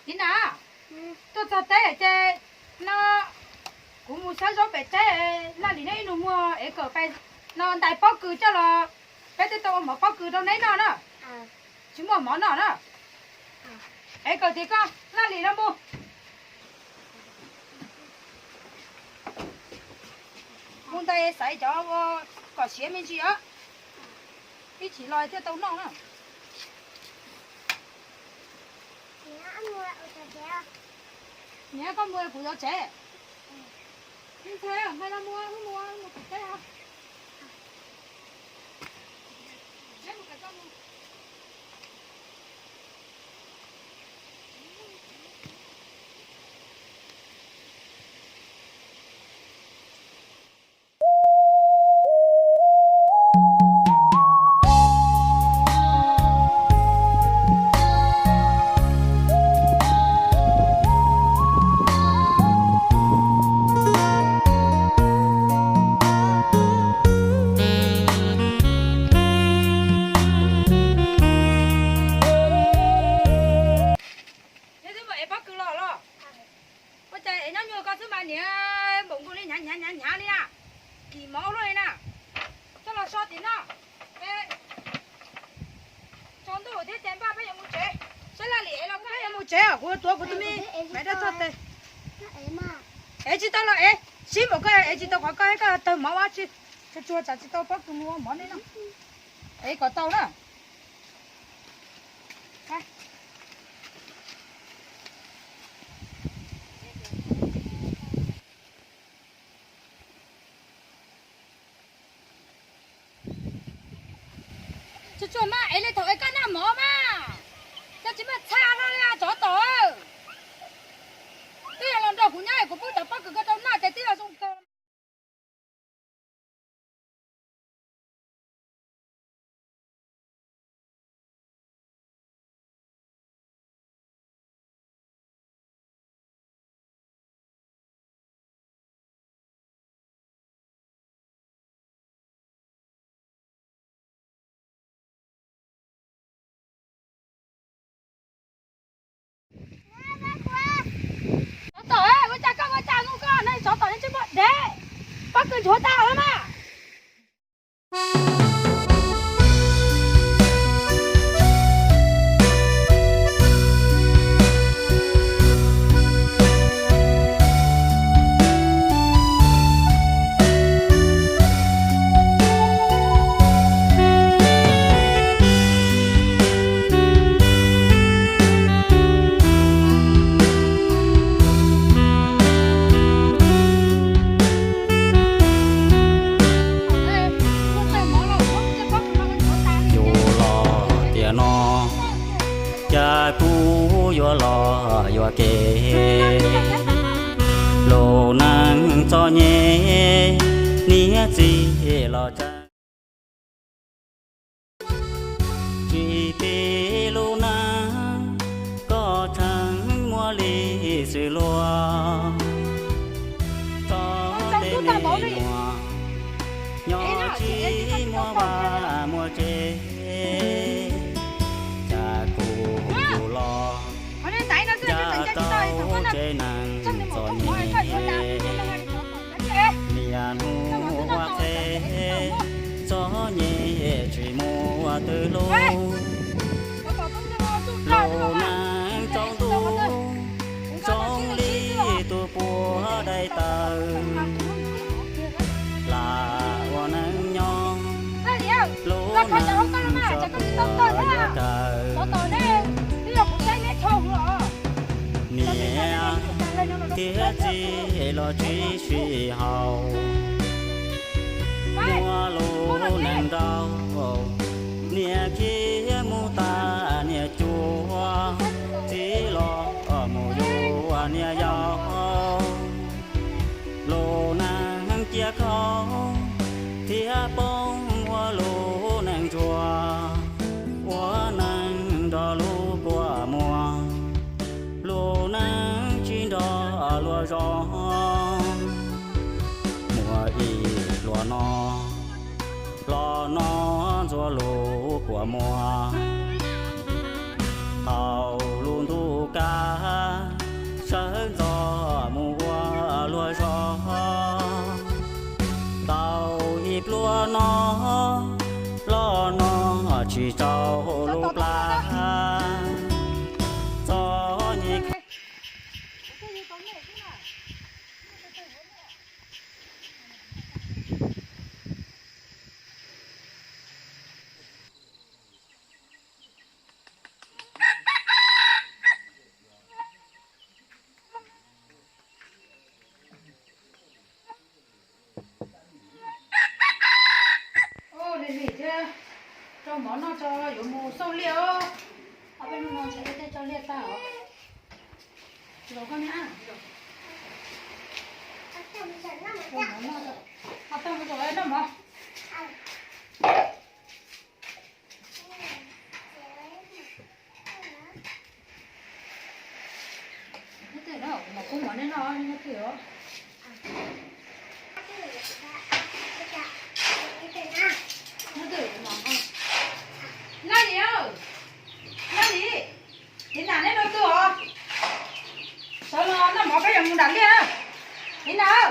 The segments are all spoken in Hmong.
Tiv Nas, tuaj txog teb ces no kuv mus xawb zaub pem teb, Laj Lis neb ib nus muag es kom pais no ntais pob kws coj los, peb thiaj tau ua mov pob kws rau neb noj na. Tsis muaj mov noj na. Es kom tias koj Laj Lis no mus. Mus ntais xaiv cov kom siav me ntsis os, ib chim los thiaj tau noj na. Niam, koj mus kuv zov tsev. Ntshai, ntshai los mus, mus, mus tom teb os. Neb twb mus ev pob kws los los? Ua cas ev nyob nyuag koj xwb mas niam, npaum nkaus li hnyav hnyav hnyav hnyav li na, kim mov luaj li na. Coj los so tim no. Tsaus ntuj thiab ces npaj peb yuav mus tsev. Saib Laj Lis ev los koj yuav mus tsev os, kuv tuav kuv tus me maiv dawb txog tes. Ev tsis tau los ev, sib npaum koj ev tsis tau qhov koj, koj tawg mov ua tsi. Tsuag tsuag tsam tsis tau pob kws mus ua mov neb noj. Ev kom tau na. Tsuag tsuag mas ev li thaum ev koj noj mov mas, koj tsis muaj txhaj los li tsov tom. Twb yog los nrog kuv nyob kuv pub cov pob kws koj rau noj ces twb yog zoo kawg. Tsov tom, ua cas koj ua cas mus koj no, tsov tom nej tsis muaj dev, pob kws nchuav tag lawm mas. Yus los tiam no, cas kuv yuav los yuam kev. Lub neej txom nyem, niam txiv los tseem tsis pib lub neej, koj tseem muaj li xws luag. Txoj teb me nyuam, nyob tsis muaj vaj muaj tsev, cas kuv los ya tau tsev neeg txom nyem. Niaj hnub ua qhev txom nyem tsis muaj twg hlub. Lub neej tsaus ntuj zoo li tus puav daim tawv, lam ua neej nyob lub neej tsaus ntuj yuav kawg. Niam thiab txiv los tsis sib haum, muaj lub neej nraug, niam khiav mus tas niam cuag, txiv los mus yuav niam yau. Lub neej cia khau thiab poob ua lub neej ntsuag, ua neej nrog lub kua muag, lub neej tsis nrog luag zos. Muaj ib hluas no los noj ntxuav lub kua muag, thaum lub ntuj kav Mov noj tso yuav mus xauj liaj os. Ob peb hnub no ntshe tej coj liaj tag os. Los koj niam, noj mov, noj mov. Nyob twg na, kuv mam pub mov nej noj, nyob twg os. Nyob twg, Laj Lis, Laj Lis, Lis Nam neb rau twg os? Sawv los noj mov peb yuav mus nram liaj. Lis Nam,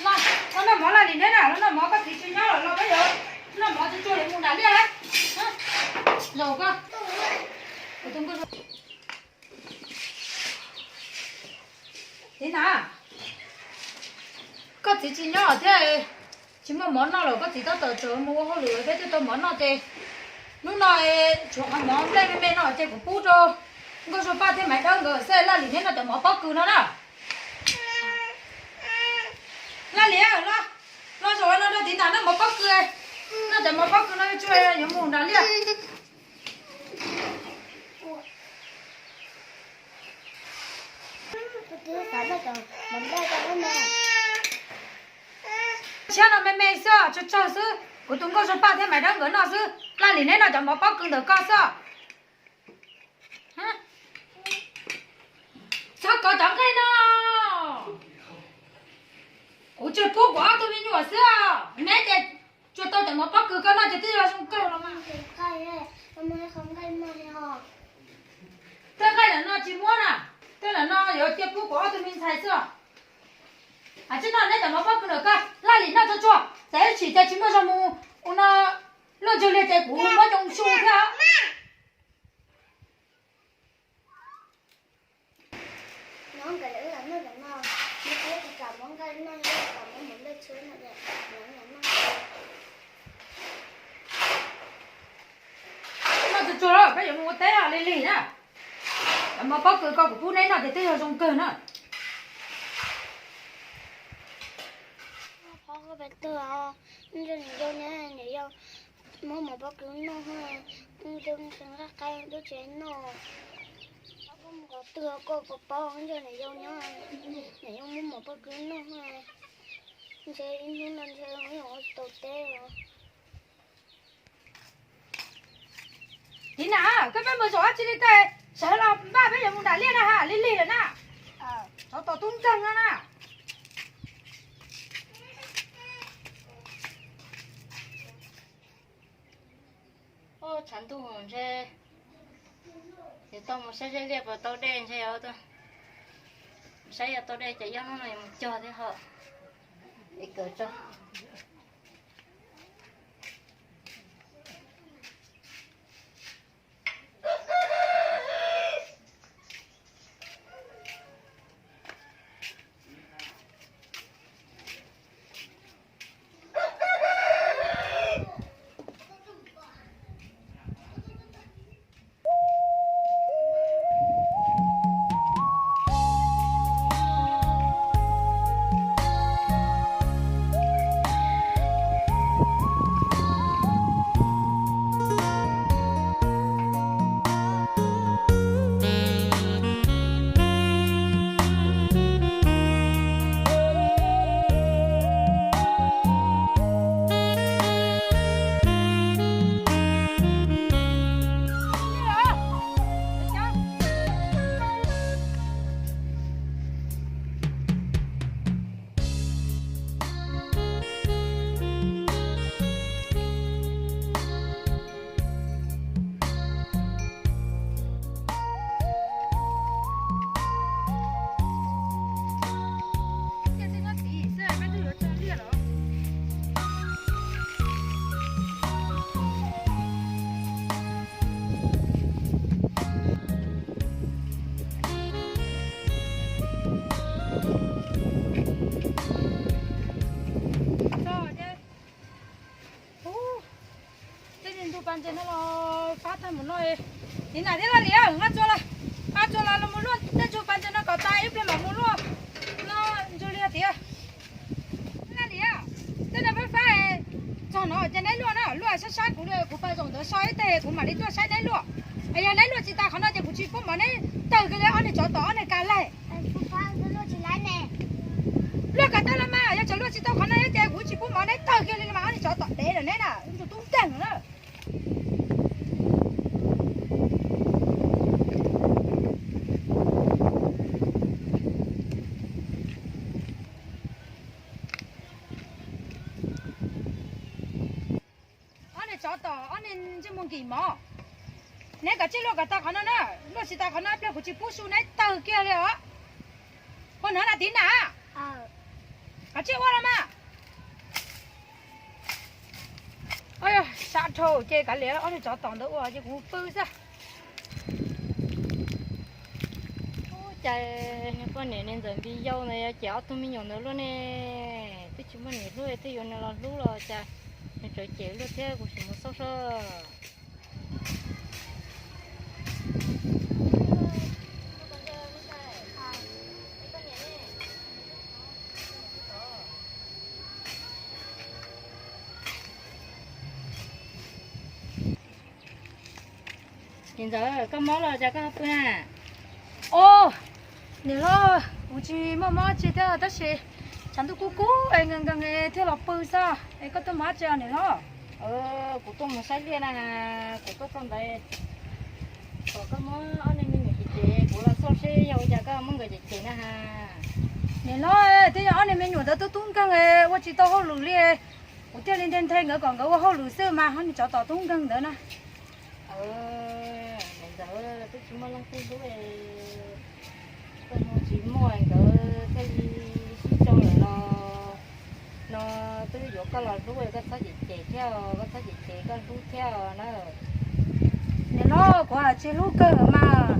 los noj mov Laj Lis neb na, los noj mov, koj txiv tsis nyob lawm, los peb yuav noj mov tsuag tsuag yuav mus nram liaj lawm. Zaum koj. Lis Nam, koj txiv tsis nyob thiab, tsis muaj mov noj lawm, koj txiv tab tom tsam mus ua hauj lwm thiab thiaj tau mov noj ces hnub no tshuav qhov mov nplej me me no ces kuv pub rau Nkauj Zuag Paj thiab Maiv Dawb nkawd xwb. Laj Lis neb noj cov mov pob kws no na. Laj Lis, los, los zaum no rau Lis Nam noj mov pob kws, noj cov mov pob kws no tsuag yuav mus nram liaj. Tshiab no me me xwb, tsawg tsawg xwb, kuv tus Nkauj Zuag Paj thiab Maiv Dawb nkawd noj xwb. Laj Lis neb noj cov mov pob kws ntawm koj xwb. Txhob kov cov nqaij no. Kuv tsuas pub kuv ob tug me nyuam xwb, neb ces tsuas tau cov mov pob kws koj noj ces twb yog zoo kawg los mas. Tej nqaij ntawm no tsis muab na, tej ntawm no yuav cia pub kuv ob tug me ntxhais xwb. Hais tsis noj neb cov mov pob kws ntawm koj, Laj Lis noj tsuag tsuag, txawm ib chim ces tsis muaj zog mus ua no luaj ntsuag liaj ces kuv muab coo su thiab. Noj tsuag tsuag, peb yuav mus ua teb os Lis Lis na. Cov mov pob kws ko kuv pub neb noj ces twb yog zoo kawg na. Phob peb tug, niam yau nyob, niam yau muab mov pob kws noj, niam yau nqaij qaib tub tsev noj. Peb mus qhov twg koj puas paub, niam yau nyob, niam yau muab mov pob kws noj, ntshe ib hnub no ntshe ua tsis tau teb os. Lis Nam, koj peb mus zaum dab tsi li koj sawv los npaj peb yuav mus nram liaj na ha, lig lig lawm na. Tsov tom tub nkeeg no na. Tshav ntuj ntshe yuav tau mus saib zeb liaj puas tau dej, ntshe yuav tau mus saib yog tau dej ces ib hnub no yuav mus cog thiab ho. Es kawm tso. Tej ntug pas ntses no los fab tag mus no. Lis Nam thiab Laj Lis, nqa txuas los, nqa txuas los los mus luaj tej ntug pas ntses no kom tas ib pliag mam mus luaj no. Ntsuag Lis tias, Laj Lis, tej no fab fab txog no ces neb luaj na, luaj sab sab kuv, kuv pas zaum ntawd Li tuaj saib neb luaj, yog neb luaj tsis tau qhov no ces kuv tsis pub mov neb tawg kiag li ob niag tsov tom ob niag ka laig. Luaj kom tau los mas, yog tseem luaj tsis tau qhov no ces kuv tsis pub mov neb tawg kiag li mas ob niag tsov tom dev lawm neb na, tus tub nkeeg na. Ob niag tsov tom ob niag ntsej muag nkim mov, neb kav tsij luaj kom tau qhov no na, luaj tsis tau qhov no ib pliag kuv tsis pub su neb tawg kiag li os. Ua no na tiv na, kav tsij ua los mas. Sab dhau ces kav liam ob niag tsov tom ntawd ua ces kuv pw xwb. Ua cas poj niam niag ntxawm Npis Yau ntawd yuav cem ob tug me nyuam ntawd luaj ne? Twb tsis muaj niam hlub twb yuav nws los hlub los cas nws tseem cem luaj thiab, kuv sim mus xauj seb. Niam ntxawm, koj mob los cas koj pw na? Os, niam hlob, kuv tsis muaj mob tsi thiab tab sis tshav ntuj kub kub es nkees nkees thiaj los pw xwb. Es koj tuaj mus dab tsi os niam hlob? Kuv tuaj mus saib liaj na, kuv tuaj txog ntawd kom koj muab ob niag me nyuam cem cem, kuv los xauj seb yog ua cas koj muab nkawd cem cem na has. Niam hlob, twb yog ob niag me nyuam ntawd tub tub nkeeg ua tsis tau hauj lwm li, kuv thiaj li nthe nthe nkawd kom nkawd ua hauj lwm xwb mas, ob niag tsov tom tub nkeeg ntawd na. Niam ntxawm, twb tsis muaj leej twg hlub, koj hnov tsis muaj nkawd thiaj li sib tso lawm los no, twb yuav koj los hlub koj txhob cem cem thiab, koj txhob cem cem koj hlub thiab na. Niam hlob, kuv hais tsis hlub kawg mas,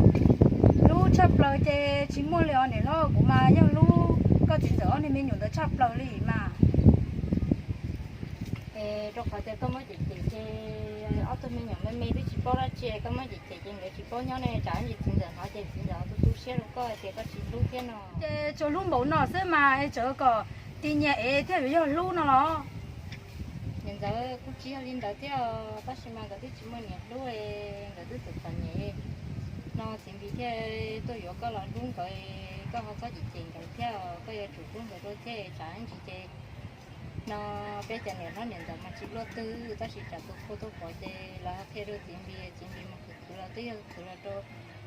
hlub tshaj plaws ces tsis muaj li os niam hlob, kuv mas yeej hlub koj txiv ntxawm ob niag me nyuam ntawd tshaj plaws li mas. Es rau qhov tias koj muab cem cem ces ob tug me nyuam me me twb tsis paub dab tsi, koj muab cem cem ces nkawd tsis paub nyob ne, tsam ntsis txiv ntxawm hnov ces txiv ntxawm ho tu tu siab rau koj tias koj tsis hlub thiab no. Ces tsuas hlub npaum no xwb mas, es tseem kom ti nyias ev thiab yuav yog hlub no los? Niam ntxawm, kuj tsis yog li ntawd thiab, tab sis mas nkawd twb tsis muaj niam hlub, nkawd twb txom txom nyem no, txiv Npis thiaj tuaj yuav koj los hlub nkawd, koj ho txhob cem cem nkawd thiab, koj yuav tsum hlub nkawd dua thiab, tsam ntsis ces no peb cov niam hlob niam ntxawm mas tsis luaj twg, tab sis tsam tus pua tuaj pom ces lawv ho qhia rau txiv Npis, txiv Npis mas khwv khwv los twb yog khwv los rau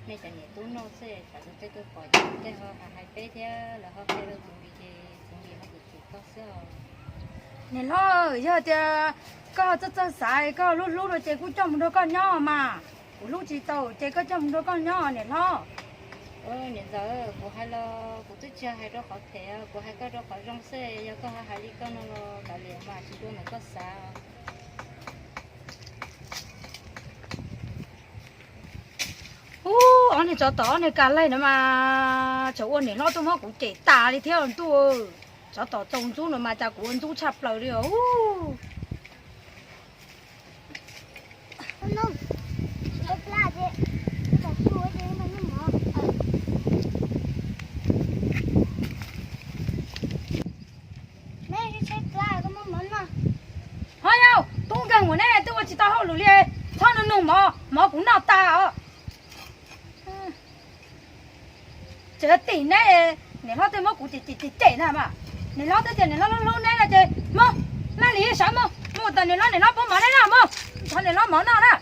nej cov niam tub noj xwb, tsam tus tej tuaj pom ces tej ho hais hais peb thiab, lawv ho qhia rau txiv Npis ces txiv Npis ho cem cem koj xwb os. Niam hlob, yog tias koj txawj txawj xav, koj hlub hlub no ces kuj coj mus nrog koj nyob mas, kuv hlub tsis tau ces koj coj mus nrog koj nyob niam hlob. Niam ntxawm, kuv hais los kuv twb tsis hais rau qhov phem, kuv hais koj rau qhov zoo xwb, yog koj ho hais li koj no los kav liam mas tsis dua ntawm koj xav. Ub, ob niag tsov tom ob niag ka laig no mas tseem ua niam hlob tuaj muab kuv cem tas li thiab ntuj. Tsov tom txaus ntxub no mas cas kuv ua ntxub tshaj plaws li os. Ho yau, tub nkeeg mus neb twb ua tsis tau hauj lwm li, txhob nug nug mov, mov kuv noj tas os. Tseem tim neb, niam hlob twb muab kuv cem cem cem na mas, niam hlob twb tias niam hlob hlub neb no ces mus, laj lim sawv mus, mus tom niam hlob, niam hlob pub mov neb noj mus, thov niam hlob mov noj na.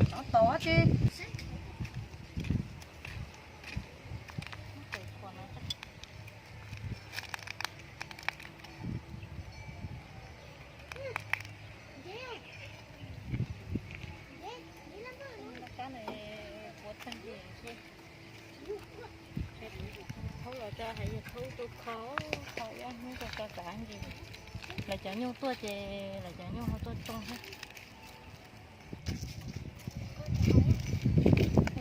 Tsov tom tsis Thaub los tso hais yog thaub tuaj kho, kho ob hnub tuaj kho kav ntsis. Lawv cov nyuj tuaj ces lawv cov nyuj ho tuaj tsoo thiab.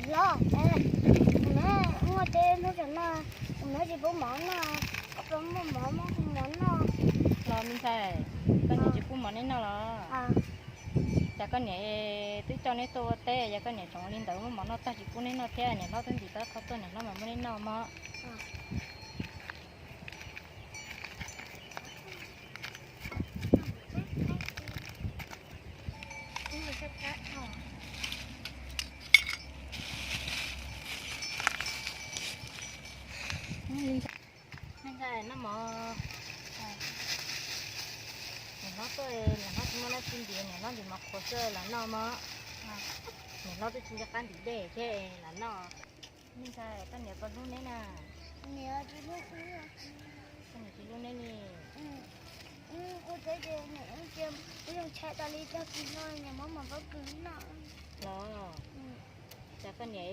Hlob, kuv muaj teb hnub tsam no, kuv muab tsis pub mov noj, koj puas muaj mov muab kuv mov noj? Los me ntxhais, koj niam tsis pub mov neb noj los? Cas koj niam twb coj neb tuaj ua teb, yog koj niam tseem ua li ntawd muab mov noj tag tsis pub neb noj thiab, niam hlob twb ntim tau qhov tuaj niam hlob mas muab neb noj mog. Me ntxhais noj mov. Niam hlob tuaj, niam hlob tsis muaj dab tsi ntim, niam hlob ntim mov qhuav xwb los noj mog. Niam hlob twb tsis nco qab ntim dej thiab los noj. Me ntxhais, koj niam puas hlub neb na? Koj niam tsis hlub neb li. Ua tsev ces niam cia peb zoo tshaib tas li tag kis no, niam muab mov pob kws noj. Los, cas koj niam,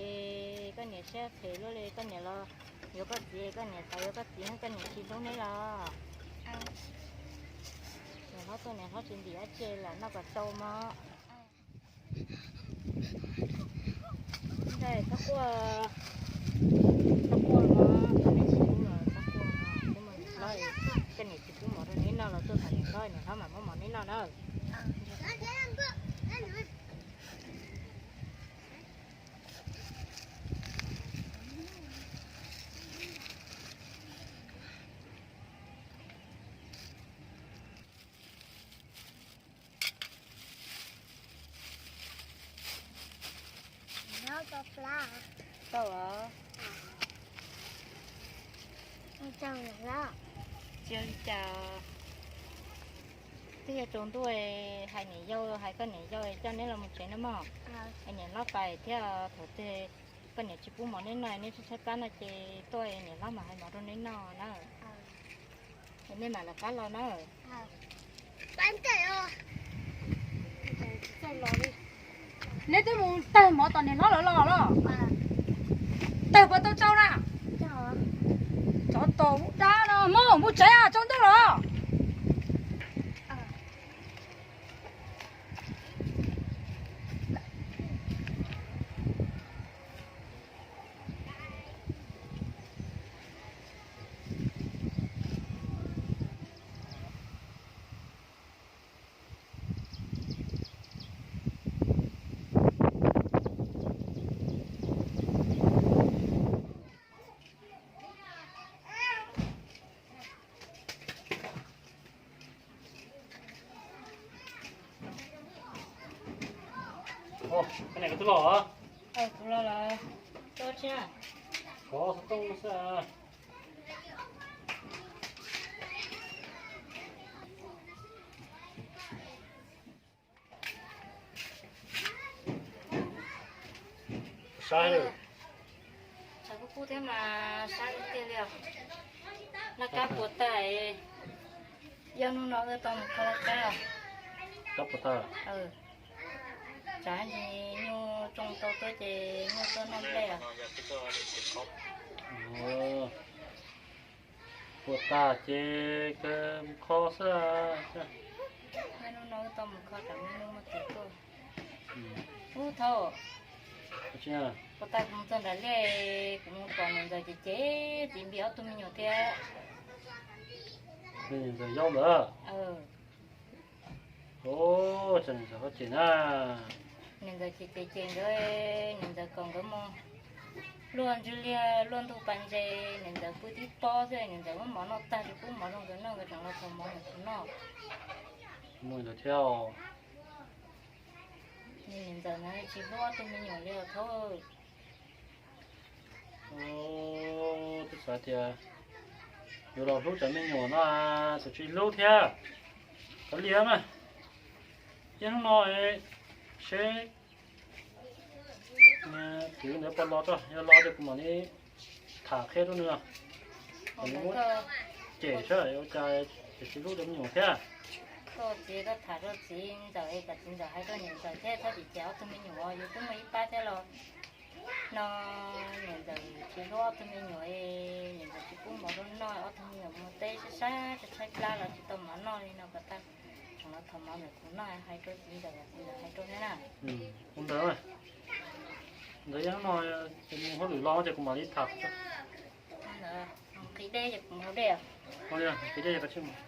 koj niam siab phem luaj li, koj niam los yuav koj txiv, koj niam xav yuav koj txiv, koj niam tsis hlub neb los? Niam hlob tuaj niam hlob tsis ntim dab tsi los noj kom tau mog. Ntxhais, txhob quaj, txhob quaj mog, koj niam tsis hlub los txhob quaj mog, niam hlob, koj niam tsis pub mov rau neb noj los tuaj thov niam hlob, niam hlob mam muab mov neb noj na. Tau os. Tsis ua li cas. Twb yog tsaus ntuj, hais niam yau, hais koj niam yau coj neb los mus tsev no mog. Hais niam hlob pais thiab, thaum twg koj niam tsis pub mov neb noj, neb tshaib tshaib plab no ces tuaj niam hlob mam hais mov rau neb noj na. Nej mam lawv qab los na. Neb twb mus tawg mov tom niam hlob lawv los los? Tawg puas tau tsau na? Tsov tom dab no mus, mus tsev, tsaus ntuj los. Koj niam, koj twb los? Kuv los lawm. Koj tsis? Kov xov tooj xwb. Saib, tshav kub kub thiab mas saib tiag tiag li os. Laj kab puas tag, yog hnub no wb tau mus kho laj kab. Kab puas tag? Tsam nyuj tsoo tau tuaj ces nyuj tuaj noj nplej os. Puas tag ces kawg mus kho xwb. Hnub no wb tau mus kho tsam nyuj muaj tes tuaj. Ub thaum puas tag kuv mus txog nram liaj, kuv mus pom niam ntxawm ces cem txiv npis ob tug me nyuam thiab. Niam ntxawm yau ntawd. Ub, cas niam ntxawm ho cem na. Niam ntxawm cem cem cem nkawd, niam ntxawm kom nkawd mus luaj ntswg liag luaj ntug pas ntses, niam ntxawm pw tib pob xwb, niam ntxawm muab mov noj tag tsis pub mov rau nkawd noj, nkawd tseem los thov mov nkawd noj. Mus ntawd thiab. Niam ntxawm na tsis hlub ob tug me nyuam li os thaum. Twb xav tias yuav los hlub cov me nyuam no, txawm tsis hlub thiab. Kav liam mas, ib hnub no seb kwv ntawd puas los tso, yog los ces kuv mam li tham qhia rau nws. Kom nws muab cem saib ua cas tsis hlub cov me nyuam thiab. Koj txiv, koj tham rau txiv ntxawm, kom txiv ntxawm hais rau niam ntxawm thiab, txhob cem cem ob tug me nyuam, yus twb muaj ib pab thiab los no. Niam ntxawm tsis hlub ob tug me nyuam, niam ntxawm tsis pub mov rau noj, ob tug me nyuam mus teb sab sab tshaib tshaib plab los tsis tau mov noj li no kom tag. Tseem los thov mov ntawm kuv noj, hais rau txiv ntxawm, txiv ntxawm hais rau thiab na. Ua ntawd, ntawd ib hnub no ces mus hauj lwm los ces kuv mam li tham. Ntawd nqhis dej ces kuv mus haus dej. Nqhis dej ces koj tsis mus.